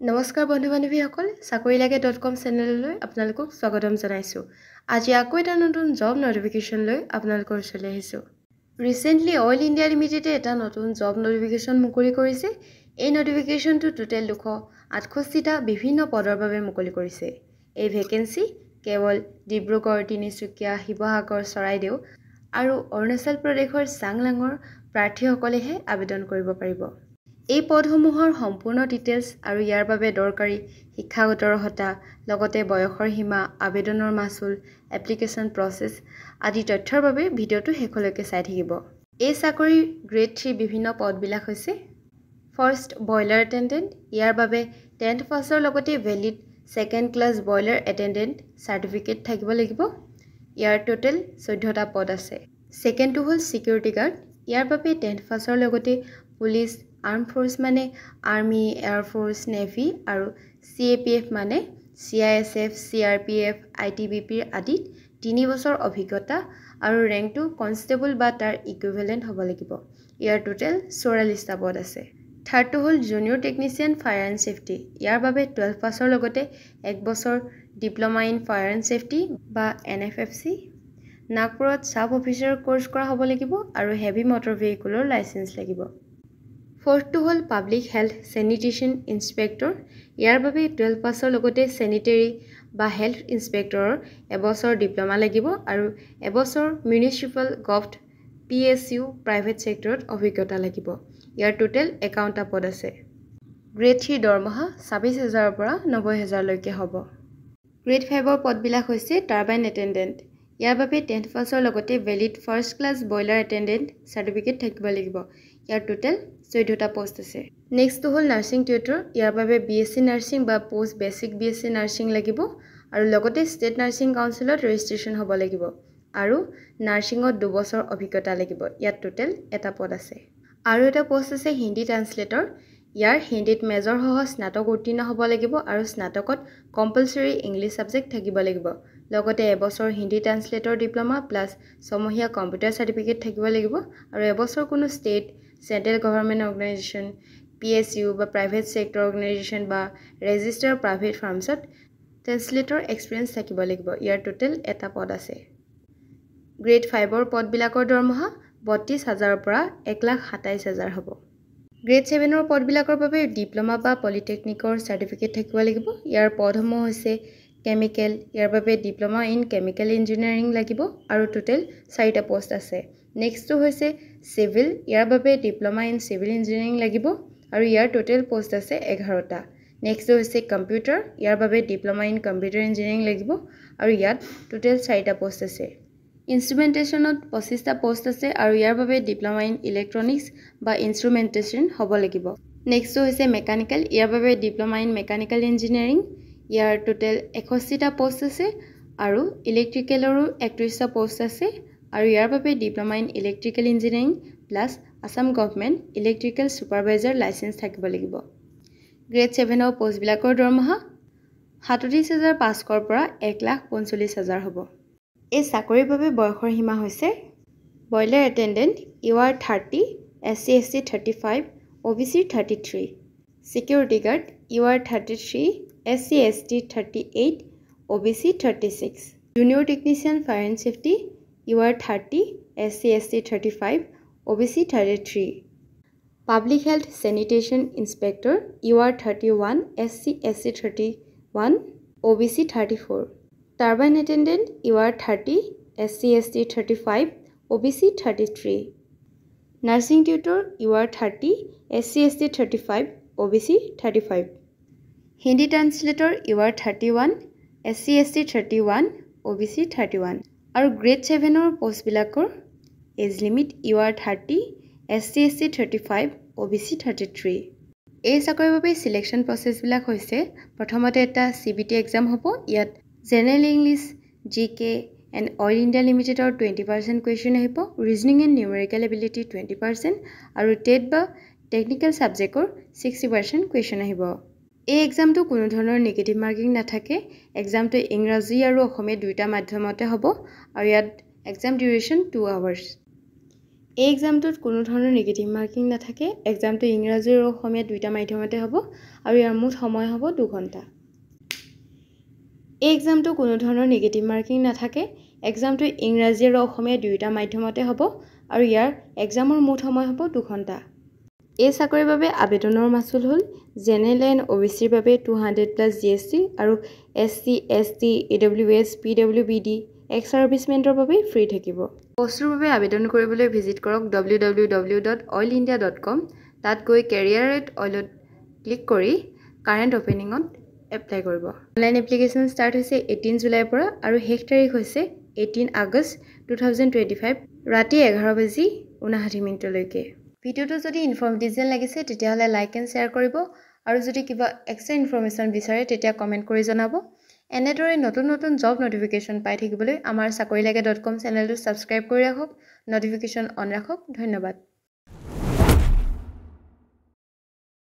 নমস্কাৰ বন্ধু বান্ধৱীসকল, চাকৰি লাগে .কম চেনেললৈ আপোনালোকক স্বাগতম জনাইছোঁ। আজি আকৌ এটা নতুন জব নটিফিকেশ্যন লৈ আপোনালোকৰ ওচৰলৈ আহিছোঁ। ৰিচেণ্টলি অইল ইণ্ডিয়া লিমিটেডে এটা নতুন জব নটিফিকেশ্যন মুকলি কৰিছে। এই নটিফিকেশ্যনটো টোটেল 268টা বিভিন্ন পদৰ বাবে মুকলি কৰিছে। এই ভেকেঞ্চি কেৱল ডিব্ৰুগড়, তিনিচুকীয়া, শিৱসাগৰ, চৰাইদেউ আৰু অৰুণাচল প্ৰদেশৰ চাংলাঙৰ প্ৰাৰ্থীসকলেহে আবেদন কৰিব পাৰিব। এই পদসমূহৰ সম্পূৰ্ণ ডিটেইলছ আৰু ইয়াৰ বাবে দৰকাৰী শিক্ষাগত অৰ্হতা, লগতে বয়সৰ সীমা, আবেদনৰ মাচুল, এপ্লিকেশ্যন প্ৰচেছ আদি তথ্যৰ বাবে ভিডিঅ'টো শেষলৈকে চাই থাকিব। এই চাকৰিৰ গ্ৰেড 3 বিভিন্ন পদবিলাক হৈছে: ফাৰ্ষ্ট, বইলাৰ এটেণ্ডেণ্ট। ইয়াৰ বাবে 10th পাছৰ লগতে valid second class boiler attendant certificate থাকিব লাগিব। ইয়াৰ টোটেল 14টা পদ আছে। ছেকেণ্ডটো হ'ল ছিকিউৰিটি গাৰ্ড। ইয়াৰ বাবে 10th পাছৰ লগতে পুলিচ, আৰ্ম ফ'ৰ্চ মানে আৰ্মি, এয়াৰফ'ৰ্চ, নেভি আৰু চিএপিএফ মানে চিআইএছএফ, চিআৰপিএফ, আইটিবিপিৰ আদিত 3 বছৰ অভিজ্ঞতা আৰু ৰেংকটো কনষ্টেবল বা তাৰ ইকুইভেলেণ্ট হ'ব লাগিব। ইয়াৰ টোটেল 44টা পদ আছে। থাৰ্ডটো হ'ল junior technician, fire and safety. ইয়াৰ বাবে 12 পাছৰ লগতে এক বছৰ diploma in fire and safety বা এনএফএফচি, নাগপুৰত ছাব অফিচাৰ ক'ৰ্চ কৰা হ'ব লাগিব আৰু হেভি মটৰ ভেহিকুলৰ লাইচেঞ্চ লাগিব। ফ'ৰ্থটো হ'ল পাব্লিক হেল্থ চেনিটেশ্যন ইনস্পেক্টৰ। ইয়াৰ বাবে 12 পাছৰ লগতে চেনিটেৰী বা হেল্থ ইনস্পেক্টৰৰ এবছৰ ডিপ্ল'মা লাগিব আৰু এবছৰ মিউনিচিপাল, গভট, পিএছইউ, প্ৰাইভেট ছেক্টৰত অভিজ্ঞতা লাগিব। ইয়াৰ টোটেল 51টা পদ আছে। গ্ৰেড 3ৰ দৰমহা 26 হাজাৰৰ পৰা 90 হাজাৰলৈকে হ'ব। গ্ৰেড 5ৰ পদবিলাক হৈছে টাৰ্বাইন এটেণ্ডেণ্ট। ইয়াৰ বাবে 10th পাছৰ লগতে valid first class boiler attendant certificate থাকিব লাগিব। ইয়াৰ টোটেল 14টা পষ্ট আছে। নেক্সটটো হ'ল নাৰ্ছিং টিউটৰ। ইয়াৰ বাবে বিএছচি নাৰ্ছিং বা post basic BSc nursing লাগিব আৰু লগতে ষ্টেট নাৰ্ছিং কাউন্সিলত ৰেজিষ্ট্ৰেশ্যন হ'ব লাগিব আৰু নাৰ্ছিঙত 2 বছৰ অভিজ্ঞতা লাগিব। ইয়াত টোটেল এটা পদ আছে। আৰু এটা পষ্ট আছে হিন্দী ট্ৰান্সলেটৰ। ইয়াৰ হিন্দীত মেজৰসহ স্নাতক উত্তীৰ্ণ হ'ব লাগিব আৰু স্নাতকত কম্পালচৰি ইংলিছ ছাবজেক্ট থাকিব লাগিব। লগতে এবছৰ হিন্দী ট্ৰান্সলেটৰ ডিপ্ল'মা প্লাছ ছমহীয়া কম্পিউটাৰ চাৰ্টিফিকেট থাকিব লাগিব আৰু এবছৰ কোনো state, central government organisation, PSU বা প্ৰাইভেট ছেক্টৰ অৰ্গেনাইজেশ্যন বা ৰেজিষ্টাৰ প্ৰাইভেট ফাৰ্মছত ট্ৰেন্সলেটৰ এক্সপিৰিয়েঞ্চ থাকিব লাগিব। ইয়াৰ টোটেল এটা পদ আছে। গ্ৰেড 5ৰ পদবিলাকৰ দৰমহা 32 হাজাৰৰ পৰা 1,27,000 হ'ব। গ্ৰেড 7ৰ পদবিলাকৰ বাবে ডিপ্ল'মা বা পলিটেকনিকৰ চাৰ্টিফিকেট থাকিব লাগিব। ইয়াৰ পদসমূহ হৈছে কেমিকেল। ইয়াৰ বাবে ডিপ্ল'মা ইন কেমিকেল ইঞ্জিনিয়াৰিং লাগিব আৰু টোটেল চাৰিটা পষ্ট আছে। নেক্সটটো হৈছে চিভিল। ইয়াৰ বাবে ডিপ্ল'মা ইন চিভিল ইঞ্জিনিয়াৰিং লাগিব আৰু ইয়াৰ টোটেল পষ্ট আছে 11টা। নেক্সটটো হৈছে কম্পিউটাৰ। ইয়াৰ বাবে ডিপ্ল'মা ইন কম্পিউটাৰ ইঞ্জিনিয়াৰিং লাগিব আৰু ইয়াত টোটেল চাৰিটা পষ্ট আছে। ইনষ্ট্ৰুমেণ্টেশ্যনত 25টা পষ্ট আছে আৰু ইয়াৰ বাবে ডিপ্ল'মা ইন ইলেক্ট্ৰনিক্স বা ইনষ্ট্ৰুমেণ্টেশ্যন হ'ব লাগিব। নেক্সটটো হৈছে মেকানিকেল। ইয়াৰ বাবে ডিপ্ল'মা ইন মেকানিকেল ইঞ্জিনিয়াৰিং। ইয়াৰ টোটেল 61টা পষ্ট আছে আৰু ইলেক্ট্ৰিকেলৰো 31টা পষ্ট আছে আৰু ইয়াৰ বাবে diploma in electrical engineering plus Assam government electrical supervisor licence থাকিব লাগিব। গ্ৰেড 7ৰ পষ্টবিলাকৰ দৰমহা 37,500ৰ পৰা 1,45,000 হ'ব। এই চাকৰিৰ বাবে বয়সৰ সীমা হৈছে boiler attendant, UR 30, SC, ST 35, OBC 33; security guard, UR 33, SC, ST 38, OBC 36; junior technician, fire and safety, UR 30, SC, ST 35, OBC 33; public health sanitation inspector, UR 31, SC, ST 31, OBC 34; turbine attendant, UR 30, SC, ST 35, OBC 33; nursing tutor, UR 30, SC, ST 35, OBC 35; Hindi translator, UR 31, SC, ST 31, OBC 31। আৰু grade 7ৰ পষ্টবিলাকৰ age limit UR 30, SC, ST 35, OBC 33। এই চাকৰিৰ বাবে selection প্ৰচেছবিলাক হৈছে, প্ৰথমতে এটা CBT exam হ'ব। ইয়াত general English, GK and Oil India লিমিটেডৰ 20% কুৱেশ্যন আহিব, reasoning and numerical ability 20% আৰু ট্ৰেড বা টেকনিকেল ছাবজেক্টৰ 60% কুৱেশ্যন আহিব। এই এক্সামটো কোনো ধৰণৰ নিগেটিভ মাৰ্কিং নাথাকে। এক্সামটো ইংৰাজী আৰু অসমীয়া দুয়োটা মাধ্যমতে হ'ব আৰু ইয়াত এক্সাম ডিউৰেশ্যন 2 আৱাৰ্ছ। এই এক্সামটোত কোনো ধৰণৰ নিগেটিভ মাৰ্কিং নাথাকে। এক্সামটো ইংৰাজী আৰু অসমীয়া দুয়োটা মাধ্যমতে হ'ব আৰু ইয়াৰ মুঠ সময় হ'ব 2 ঘণ্টা। এই এক্সামটো কোনো ধৰণৰ নিগেটিভ মাৰ্কিং নাথাকে। এক্সামটো ইংৰাজী আৰু অসমীয়া দুয়োটা মাধ্যমতে হ'ব আৰু ইয়াৰ এক্সামৰ মুঠ সময় হ'ব 2 ঘণ্টা। এই চাকৰিৰ বাবে আবেদনৰ মাচুল হ'ল জেনেৰেল এণ্ড অ' বি চিৰ বাবে 200 প্লাছ জিএছটি আৰু S C, S T, E W S, P W B D, ex ছাৰ্ভিচমেনৰ বাবে ফ্ৰী থাকিব। পষ্টটোৰ বাবে আবেদন কৰিবলৈ ভিজিট কৰক www.oilindia.com। তাত গৈ কেৰিয়াৰ এট অইলত ক্লিক কৰি কাৰেণ্ট অ'পেনিঙত এপ্লাই কৰিব। অনলাইন এপ্লিকেশ্যন ষ্টাৰ্ট হৈছে 18 জুলাইৰ পৰা আৰু শেষ তাৰিখ হৈছে 18 আগষ্ট 2025 ৰাতি 11 বাজি 59 মিনিটলৈকে। ভিডিঅ'টো যদি ইনফৰ্মেটিভ যেন লাগিছে, তেতিয়াহ'লে লাইক এণ্ড শ্বেয়াৰ কৰিব আৰু যদি কিবা এক্সট্ৰা ইনফৰ্মেশ্যন বিচাৰে, তেতিয়া কমেণ্ট কৰি জনাব। এনেদৰে নতুন নতুন জব ন'টিফিকেশ্যন পাই থাকিবলৈ আমাৰ চাকৰি লাগে.কম চেনেলটো ছাবস্ক্ৰাইব কৰি ৰাখক, ন'টিফিকেশ্যন অন ৰাখক। ধন্যবাদ।